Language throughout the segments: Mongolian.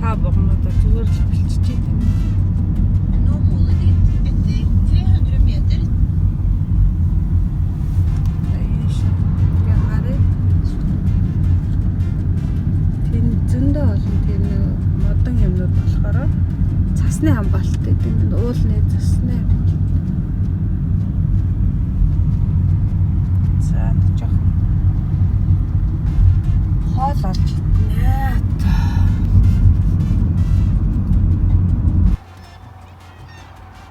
Цаа бугнуудаа зүгээр л бэлчиж идэв. Nå målet ditt etter 300 meter. За ийш ингээ харъя. Тэн зөндөө олон тийм нэг модон юмнууд болохоор цасны хамгаалалт гэдэг юм. Уулны цасны. За нэг жоохон хоол олж иднэ.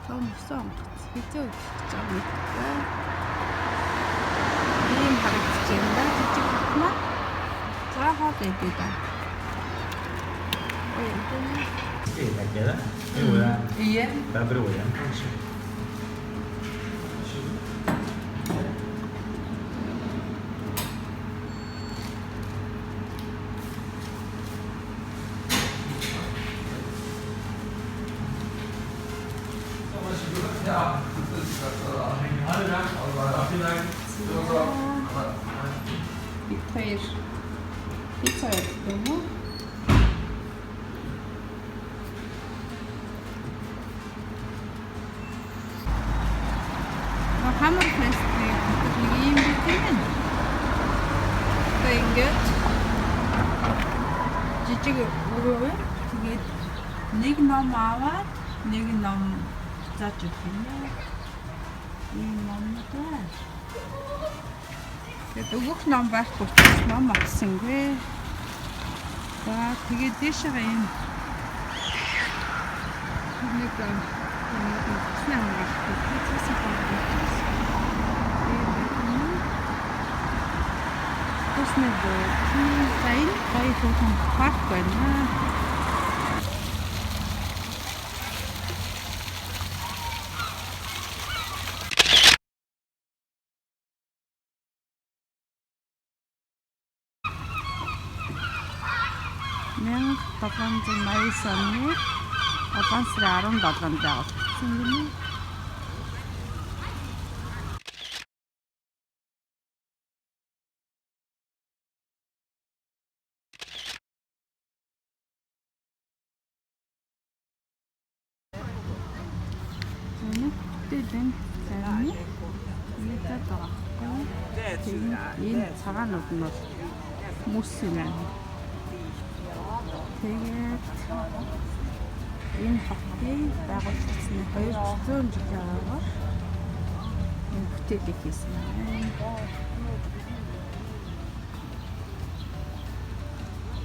Том усан онгоц хизээ өглөж байгаа мэдгүй. Ийм харагдаж байна да. Жижиг хатмаа. За хоол идэ да. Ой, энэ Ikke det? Jo, det er, Иэн det er broren, kanskje. Бид хоёр пицца идэх юм уу? Хаммерфестний хотод нэг ийм бит юм байна. Одоо ингээд жижиг өрөө байна. Тэгээд нэг ном аваад нэг ном зааж өгөх юм байна. Ийм номнууд байна. Тэгээд өгөх ном байхгүй учраас ном авсангүй. За тэгээд дээшээ ийм нэг нэг цасны хамгаалалт цасны хамгаалалт. Тусны буу. За энэ гоё хүүхэн парк байна. $1789 оны улаан сарын 17-нд байгуулагдсан гинэ. Энэ бүтээл энэ зарим нийтэд байгаа байхгүй. Тэгээд энэ цагаанууд нь бол мөс юм байна. Тэгээд энэ хотын байгуулагдсаны 200 жилийн агаар энэ бүтээлийг хийсэн байна.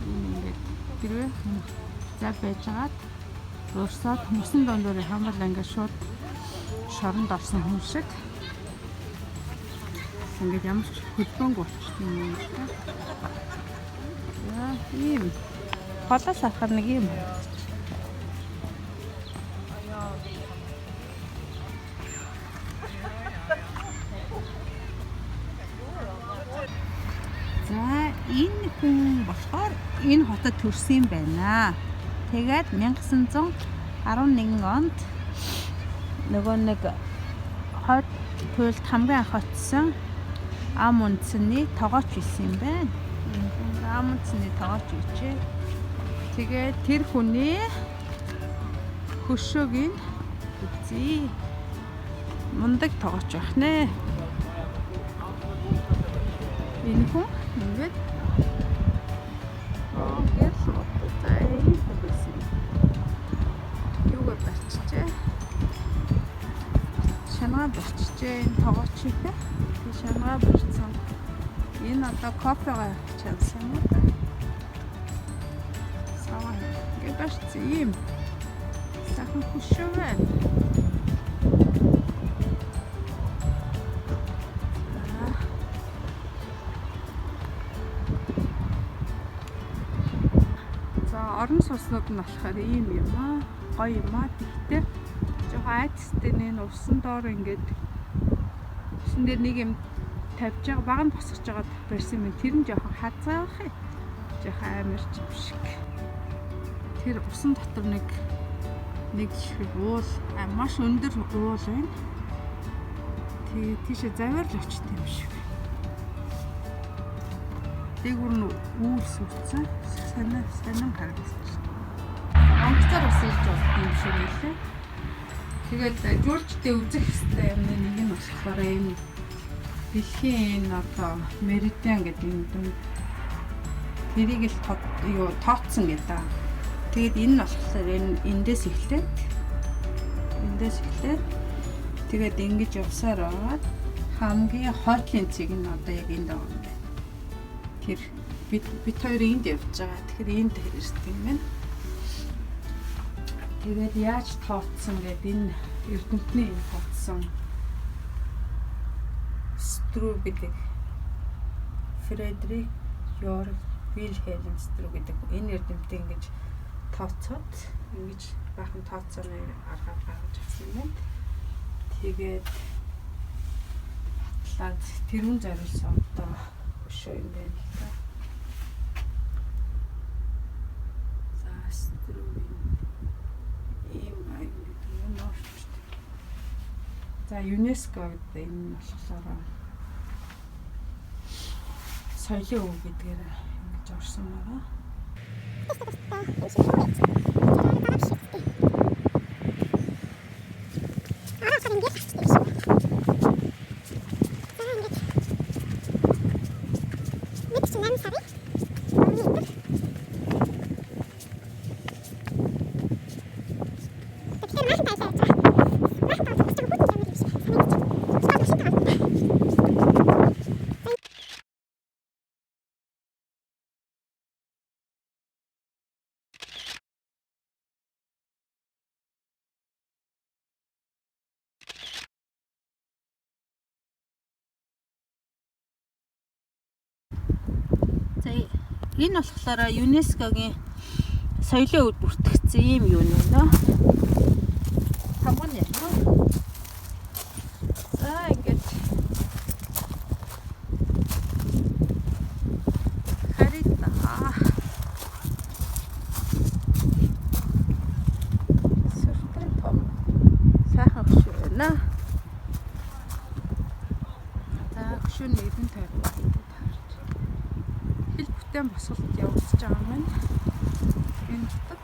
Энэ ингээд хэрвээ зав байжгаад урсаад мөсөн дундуур хамбал ингээд шууд шоронд орсон хүн шиг ингээд ямар ч хөдөлгөөнгүй болчихсон юм л та. За ийм холоос харахаар нэг юм харагдчих. За энэ хүн болохоор энэ хотод төрсөн юм байна. Тэгээд 1911 онд нөгөө нэг хойд туйлд хамгийн анх очсон Амундсны тогооч байсан юм байна. Энэ хүн Амундсны тогооч гэжээ. Тэгээд тэр хүний хөшөөг нь үзье. Мундаг тогооч байх нэ. Энэ хүн ингээд гэрэл бодтой ийм хүн байсан юм. Юугаар барьчихжээ? Шангаа барьчихжээ энэ тогоочийг. Тэг шангаа барьсан. Энэ одоо кофегаа чансан юм уу? Саваа. Ингээд барьчихсан ийм. Сайхан хөшөө байна. За орон сууцнууд нь болохоор ийм юм аа. Гоё юм аа. Тэгтээ жоохон айцтай нэ усан доор ингээд усан дээр нэг юм тавьж байгаа баг нь босгож байгаа барьсан юм. Тэр нь жоохон хазаах юм. Жоохон амар ч юм шиг. Тэр усан дотор нэг нэг шиг уул маш өндөр уул байна. Тэгээ тийшээ заваар л очт юм шиг. Дээгүүр нь үүл сүрцэн. Сонин сонин харагдчих. Онгоцоор бас ирж болд юм шиг байлаа. Тэгээд жуулчдын үзэх ёстой юмны нэг нь болохоор энэ дэлхийн энэ одоо меридиан гэдэг юм дүн тэрийг л юу тооцсон гэдэг. Тэгээд энэ нь болохоор энэ эндээс эхлээд тэгээд ингэж явсаар байгаад хамгийн хойтлын цэг нь одоо яг энд байгаа юм байна. Тэр бид хоёр энд явж байгаа. Тэгэхээр энд ирдэг юм байна. Тэгээд яаж тооцсон гэдэг энэ эрдэмтний энэ тооцсон Стрүү гэдэг Фредерик Йорг Вилхельм Стрүү гэдэг энэ эрдэмтийг ингэж тооцоод ингэж баахан тооцооны аргаар гаргаж авсан юм байна. Тэгээд батлаад тэрүүн зориулсан одоо өшөө юм байна л да. За Стрүүгийн ийм аян гэдэг юм уурчтай. За ЮНЕСКО гэдэг энэ нь болохоор соёлын өв гэдгээр ингэж орсон байгаа. За энэ болохоор ЮНЕСКО-гийн соёлын өвд бүртгэгдсэн ийм юу нэ. Хамгаан яа. За ингээд харита. Сүртэй том. Сайхан хөшөө байна. За хөшөөний эргэн тойрон ингээд харж. Хил бүтээн босголт явагдаж байгаа юм байна. Энэ хотод.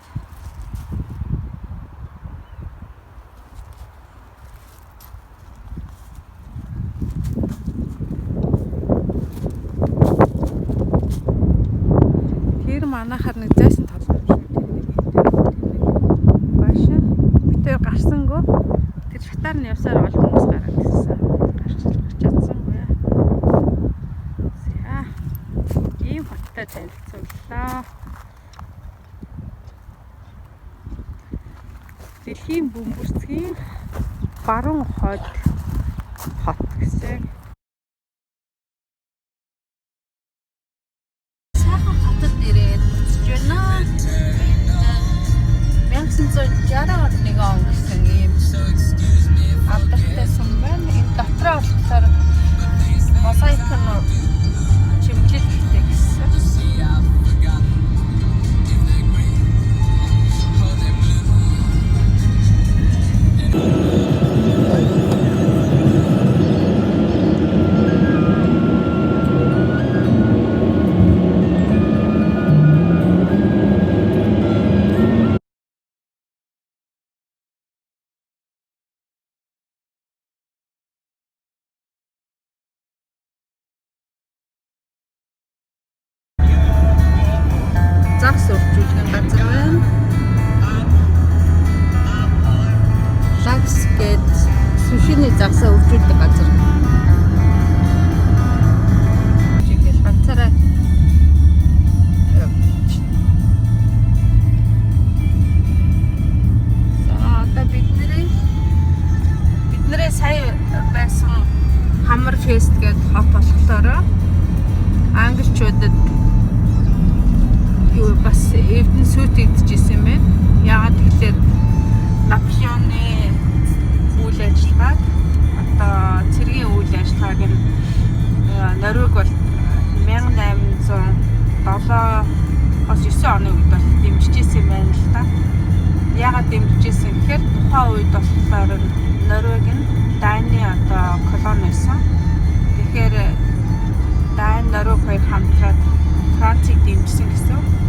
Тэр манайхаар нэг зайсан толгой юм шиг тэр нэг тэр нэг бааш. Бид тэр гарсангүй. Тэр шатаар нь явсаар бол хүмүүс гараад ирсэн. Гарч чадсангүй. За. Ийм хоттой танилцууллаа. Дэлхийн бөмбөрцгийн баруун хойд хот гэсэн. Сайхан хотод ирээд буцаж байна. Энэ 1961 он гэсэн ийм алдартай сүм байна. Энэ дотроо болохоор мозаик нь чимглэл ихтэй гэсэн. Загас үржүүлгэн газар байна. Лагс гээд сушиний загсаа үржүүлдэг газар. Чигээл ганцаараа явж. За одоо бидний сая байсан Хаммерфест гээд хот болохоор англичуудад юу бас эвдэн сүйт идчихсэн юм байна. Яагаад тэгэхээр Наполеоны үйл ажиллагааг одоо цэргийн үйл ажиллагааг нь Норвег бол 1807-оос 9 оны үед бол дэмжижсэн юм байна л да. Яагаад дэмжижсэн гэхээр тухайн үед болохоор Норвег нь Даны одоо колони байсан. Тэгэхээр Дан Норвег хоёр хамтраад Францыг дэмжсэн гэсэн.